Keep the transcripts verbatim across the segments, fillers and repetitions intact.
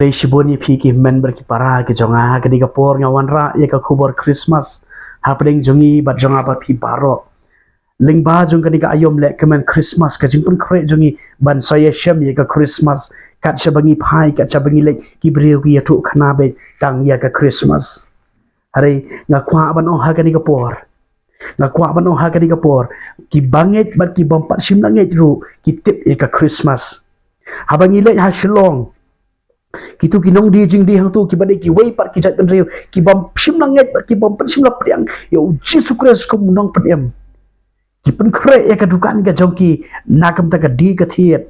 Khublei shibun ïa phi ki hynmen bad ki para ki jong nga, ha kane ka por nga wanrah ïa ka khubor Christmas hapdeng jong ngi bad jong nga bad phi baroh. Lyngba jong kane ka aïom lehkmen Christmas, ka jingpynkhreh jong ngi ban sa ïashem ïa ka Christmas, kat shaba ngi phai, kat shaba ngi leit, ki briew ki ïathuh khana beit tang ïa ka Christmas. Hynrei nga kwah ban ong ha kane ka por, nga kwah ban ong ha kane ka por, ki bangeit bad ki bym pat shym la ngeit ruh ki tip ïa ka Christmas. Haba ngi leit ha Shillong, kito ki nongdie jingdie hangto kiba dei kiwei pat ki jaitbynriew, ki bym shym la ngeit bad ki bym pat shym la pdiang ïa u Jisu Khrist kum u Nongpynim, ki pynkhreh ïa ka dukan ka jong ki na ka bynta ka die ka thied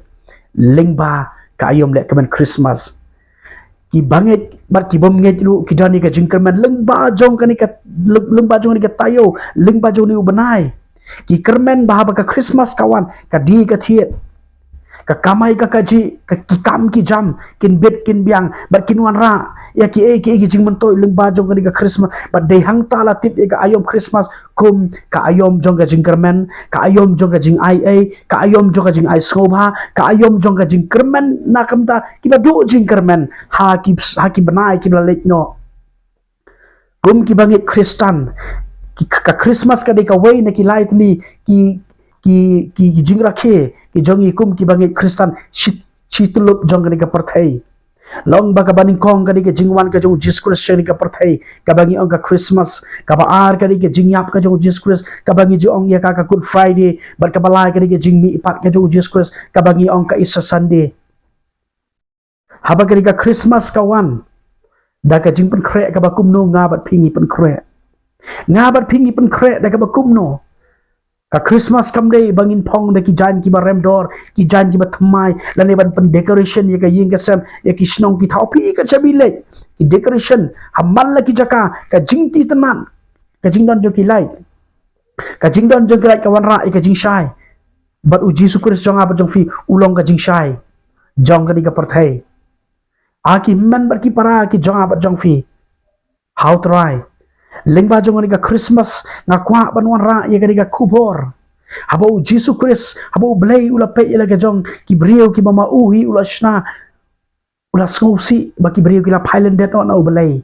lyngba ka aïom lehkmen Christmas. Ki bangeit bad ki bym ngeit ruh ki don ïa ka jingkyrmen lyngba jong kane ka, lyngba jong kane ka taïew, lyngba jong kane u bnai. Ki kyrmen ba haba ka Christmas ka wan, ka die ka thied, ka kamai ka kajih, ka, ki kam ki jam kin bit kin biang bad kin wanrah ïa kiei kiei ki jingmyntoi lyngba jong kane ka Christmas. Bad dei hangta la tip ïa ka aïom Christmas kum ka aïom jong ka jingkyrmen, ka aïom jong ka jingai-ei, ka aïom jong ka jingai sngewbha, ka aïom jong ka jingkyrmen na ka bynta kiba duh jingkyrmen ha ki, ha ki bnai kiba la leit noh. Kum ki bangeit Khristan, ki, ka Christmas ka dei kawei na ki lai tylli ki, ki, ki, ki jingrakhe ki jong ngi kum ki bangeit Khristan shi, shityllup jong kane ka pyrthei. Long ba kaba nyngkong ka dei ka jingwan ka jong u Jisu Khrist sha kane ka pyrthei, kaba ngi ong ka Christmas, kaba ar ka dei ka jingïap ka jong u Jisu Khrist, kaba ngi ju ong ïa ka ka Good Friday, bad kaba lai ka dei ka jingmihpat ka jong u Jisu Khrist, kaba ngi ong ka Easter Sunday. Haba ka dei ka Christmas ka wan, da ka jingpynkhreh kaba kumno nga bad phi ngi pynkhreh? Nga bad phi ngi pynkhreh da kaba kumno? Ka Christmas kam dei ba ngin phong da ki jaiñ kiba rem dor, ki jaiñ kiba thymmai, lane ban pyndecoration ïa ka ïing ka sem, ïa ki shnong ki thaw, phi ïohi kat shaba ngi leit, ki decoration ha man la ki jaka, ka jingtei tynnad, ka jingdon jong ki light, ka jingdon jong ki light ka wanrah ïa ka jingshai. Bad u Jisu Khrist jong nga bad jong phi u long ka jingshai jong kane ka pyrthei. A ki hynmen bad ki para ki jong nga bad jong phi, ha U Trai, lyngba jong kane ka Christmas nga kwah ban wanrah ïa kane ka khubor. Haba u Jisu Khrist, haba U Blei u la peit ïa la ka jong ki briew kiba ma u hi u la shna, u la sngewsih ba ki briew ki la phai lyndet noh na U Blei.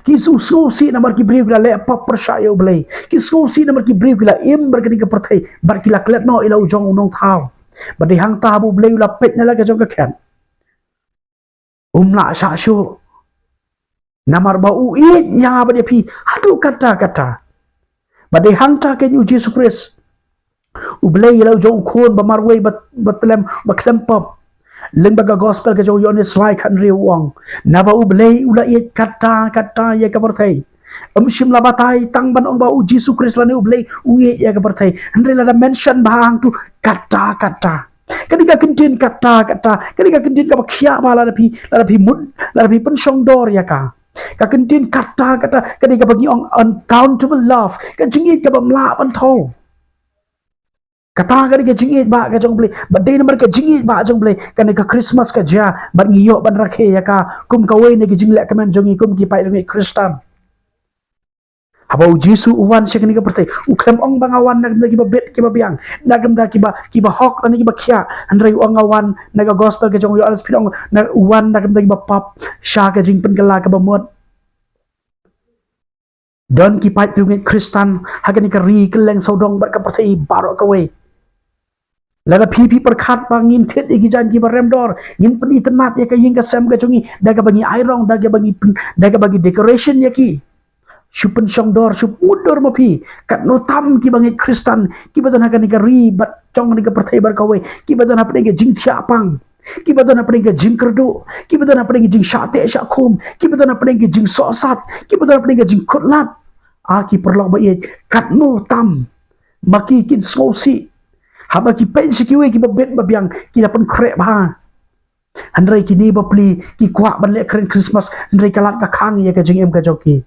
Ki sngew, sngewsih namar ki briew ki la leh pop pyrshah ïa U Blei. Ki sngewsih namar ki briew ki la im bad kane ka pyrthei bad ki la klet noh ïa la u jong u Nongthaw. Bad dei hangta haba U Blei u la peit na la ka jong ka khet, um lah shah shuh. Namar ba u ïeit ïa nga bad ïa phi haduh katta katta. Bad dei hangta keiñ u Jisu Khrist, U Blei ïa la u jong u Khun ba marwei, ba, ba tlem, ba khlem pop. Lyngba ka Gospel ka jong u Ïoannis lai khathynriew u ong, naba U Blei u la ïeit katta katta ïa ka pyrthei. Um shym la batai tang ban ong ba u Jisu Khrist lane U Blei u ïeit ïa ka pyrthei. Hynrei la da mention ba hangto katta katta. Ka dei ka kyntien katta katta, ka dei ka kyntien kaba khiah bha lada phi, lada phi mut, lada phi pynshong dor ïa ka. Ka kyntien katta katta ka dei kaba ngi ong uncountable love, ka jingïeit kaba ym lah ban thew. Kata ka dei ka jingïeit ba ka jong U Blei, bad dei namar ka jingïeit ba jong U Blei kane ka Christmas ka jia bad ngi ïoh ban rakhe ïa ka kum kawei na ki jingleh kmen jong ngi kum ki paidbah Khristan. Haba u Jisu u wan sha kane ka pyrthei, u khlem ong ba nga wan na ka bynta kiba bit kiba biang, na ka bynta kiba, kiba hok lane kiba khiah. Hynrei u ong nga wan, na ka Gospel ka jong u Ïoannis phi ong, nga wan na ka bynta kiba pop, sha ka jingpynkylla kaba mut. Don ki paidbah Khristan ha kane ka ri kylleng sawdong bad ka pyrthei baroh kawei. Lada phi, phi pyrkhat ba ngin thied ïa ki jaiñ kiba rem dor, ngin pynitynnad ïa ka ïing ka sem ka jong ngi da kaba ngi airong, da kaba ngi pyn-, da kaba ngi decoration ïa ki. Shu pynshong dor, shu mut dor ma phi. Katno tam ki bangeit Khristan kiba don ha kane ka ri bad jong kane ka pyrthei baroh kawei, kiba don hapdeng ka jingthiah pang, kiba don hapdeng ka jingkyrduh, kiba don hapdeng ka jingshah teh shah khum, kiba don hapdeng ka jingsohsat, kiba don hapdeng ka jingkhutlad. A ki paralok ba ïeit, katno tam ma ki kin sngewsih haba ki peit sha kiwei kiba bit ba biang, ki la pynkhreh bha. Hynrei kine bapli ki kwah ban leh kren Christmas, hynrei ka lad ka khang ïa ka jingim ka jong ki.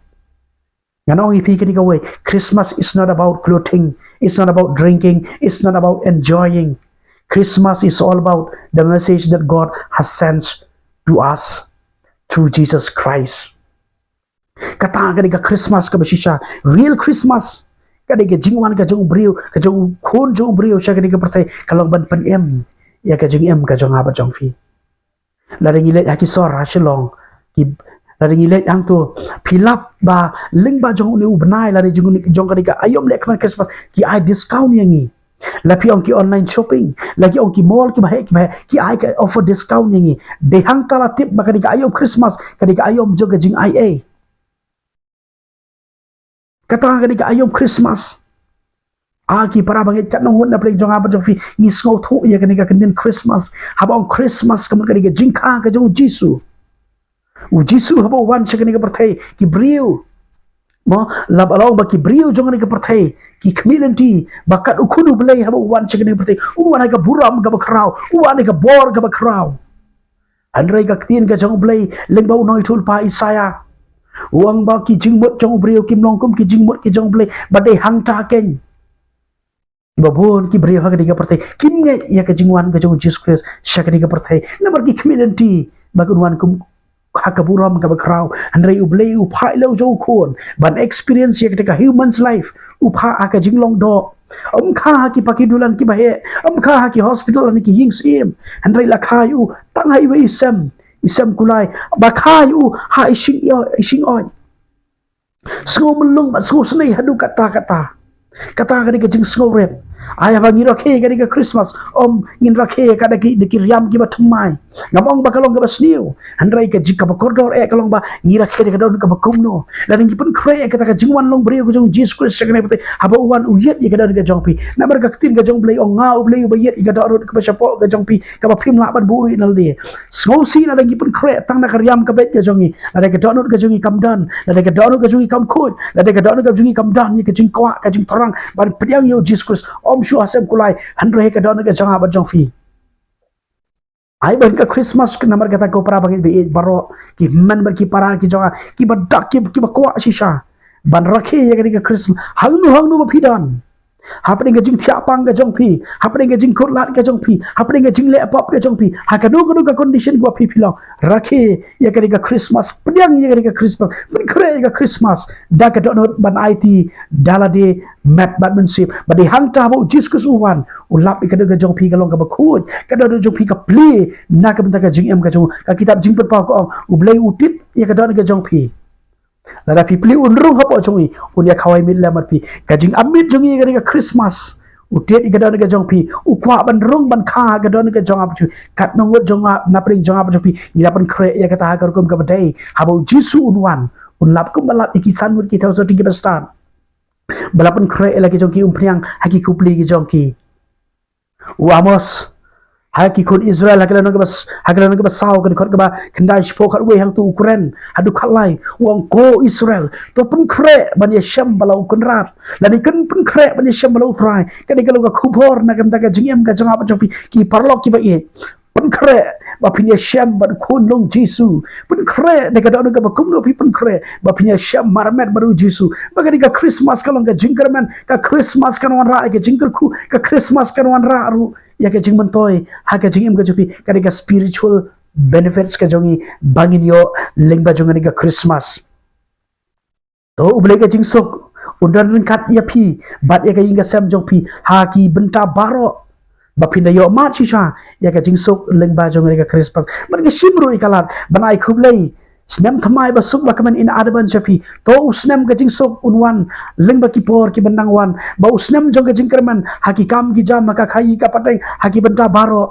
Ngan ong ïa phi kane kawei, Christmas is not about clothing, it's not about drinking, it's not about enjoying. Christmas is all about the message that God has sent to us through Jesus Christ. Kata ka dei ka Christmas kaba shisha. Real Christmas ka dei ka jingwan ka jong u briew, ka jong u khun jong u briew sha kane ka pyrthei, ka long ban pynim ïa ka jingim ka jong nga bad jong phi. Lada ngi leit ha ki sor ha Shillong, ki, lada ngi leit hangto, phi lap ba lyngba jong une u bnai, lada jong, jong kane ka aïom leh khmat Christmas, ki ai discount ïa ngi. La phi ong ki online shopping, la ki ong ki mall kiba heh kiba heh, ki ai ka offer discount ïa ngi. Dei hangta la tip ba kane ka aïom Christmas ka dei ka aïom jong ka jingaiei. Kata ka dei ka aïom Christmas. A ki para bangeit, katno ngut na pdeng jong nga bad jong phi ngi sngewthuh ïa kane ka kyntien Christmas? Haba ong Christmas ka mut ka dei ka jingkha ka jong u Jisu. U Jisu haba u wan sha kane ka pyrthei, ki briew, mo, la ba long ba ki briew jong kane ka pyrthei ki khmih lynti ba kat u Khun u Blei haba u wan sha kane ka pyrthei, u wan ha ka burom kaba khraw, u wan ha ka bor kaba khraw. Hynrei ka ktien ka jong u Blei lyngba u nongïathuhlypa Isaiah, u ong ba ki jingmut jong u briew kim long kum ki jingmut ki jong u Blei, ba dei hangta keiñ ba bun ki briew ha kane ka pyrthei kim ngeit ïa ka jingwan ka jong u Jisu Khrist sha kane ka pyrthei. Namar ki khmih lynti ba kin wan kum ha ka burom kaba khraw. Hynrei u Blei u phah ïa la u jong u Khun ban experience ïa kata ka human's life, u phah ha ka jinglong doh. Um kha ha ki paki dulan kiba heh, um kha ha ki hospital ne ki ïing syiem. Hynrei la kha ïa u tang ha iwei i sem, i sem kulai, ba kha ïa u ha i shyngoid, i shyngoid. Sngewmlung bad sngewsynei haduh katta katta. Kata ka dei ka jingsngewrit. Ai haba ngi rakhe ka dei ka Christmas, um, ngin rakhe ka da ki, da ki riam kiba thymmai. Ngam ong ba ka long kaba sniew, hynrei ka jing kaba kordor eh ka long ba ngi rakhe da ka dohnud kaba kumno. Lada ngi pynkhreh ïa kata ka jingwan long briew ka jong u Jisu Khrist sha kane ka pyrthei, haba u wan u ïit ïa ka dohnud ka jong phi. Namar ka ktien ka jong u Blei ong, nga u Blei uba ïit ïa ka dohnud kaba shapoh ka jong phi, kaba phim lah ban buhrieh na lade. Sngewsih lada ngi pynkhreh tang na ka riam ka beit ka jong ngi, lada ka dohnud ka jong ngi kam don, lada ka dohnud ka jong ngi kam khuid, lada ka dohnud ka jong ngi kam don ïa ka jingkwah ka jingthrang ban pdiang ïa u Jisu Khrist, um shuh ha sem kulai, hynrei ka dohnud ka jong nga bad jong phi. Ai ban ka Christmas ka namar kata ko para bangeit ba ïeit baroh, ki hynmen bad ki para ki jong nga, kiba dak, ki, kiba kwah shisha ban rakhe ïa kane ka Christmas hangno hangno ba phi don. Hapdeng ka jingthiah pang ka jong phi, hapdeng ka jingkut lad ka jong phi, hapdeng ka jingleh pop ka jong phi, ha kano kano ka condition kaba phi phi long, rakhe ïa kane ka Christmas, pdiang ïa kane ka Christmas, pynkhreh ïa ka Christmas da ka dohnud ban aiti da lade met bad mynsiem. Ba dei hangta ba u Jisu Khrist u wan, u lap ïa ka dohnud ka jong phi ka long kaba khuid, ka dohnud jong phi ka plie na ka bynta ka jingim ka jong u. Ka kitab Jingpynpaw ka ong, u Blei u tip ïa ka dohnud ka jong phi. Lada phi plie un rung hapoh jong ngi, un ïa khawai miet lem bad phi. Ka jingam miet jong ngi ïa kane ka Christmas, u tied ïa ka dohnud ka jong phi, u kwah ban rung ban kha ka dohnud ka jong nga bad jong phi. Katno ngut jong nga na pdeng jong nga bad jong phi ngi la pynkhreh ïa kata ha ka rukom kaba dei? Haba u Jisu un wan, un lap kumba lap ïa ki san ngut ki thaw sotti kiba stad, ba la pynkhreh ïa la ki jong ki umphniang ha ki khublei ki jong ki. U Amos, ha ki khun Israel, ha ka lynnong kaba s-, ha ka lynnong kaba saw, ka dkhot kaba khyndai, shiphew khatwei hangto u kren haduh khatlai, u ong, ko Israel, to pynkhreh ban ïashem bad la u Kynrad, lane kin pynkhreh ban ïashem bad la u Trai. Kane ka long ka khubor na ka bynta ka jingim ka jong nga bad jong phi, ki paralok kiba ïeit. Pynkhreh ba phin ïashem bad u Khun long Jisu. Pynkhreh da ka dohnud kaba kumno phi pynkhreh ba phin ïashem marmet bad u Jisu. Ba kane ka Christmas ka long ka jingkyrmen, ka Christmas kan wanrah ïa ka jingkyrkhu, ka Christmas kan wanrah ruh ïa ka jingmyntoi ha ka jingim ka jong phi, kane ka spiritual benefits ka jong ngi ba ngin ïoh lyngba jong kane ka Christmas. To u Blei ka jingsuk un don ryngkat ïa phi bad ïa ka ïing ka sem jong phi ha ki bynta baroh, ba phin da ïoh mad shisha ïa ka jingsuk lyngba jong kane ka Christmas. Ban ka shim ruh ïa ka lad ban ai khublei snem thymmai ba suk ba kmen in advance sha phi. To u snem ka jingsuk un wan lyngba ki por kiban dang wan, ba u snem jong ka jingkyrmen ha ki kam ki jam, ha ka khaïi ka pateng, ha ki bynta baroh,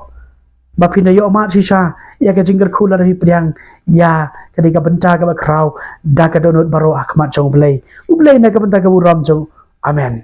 ba phin da ïoh mad shisha ïa ka jingkyrkhu lada phi pdiang ïa kane ka bynta kaba khraw da ka dohnud baroh ha khmat jong u Blei. U Blei na ka bynta ka burom jong u. Amen.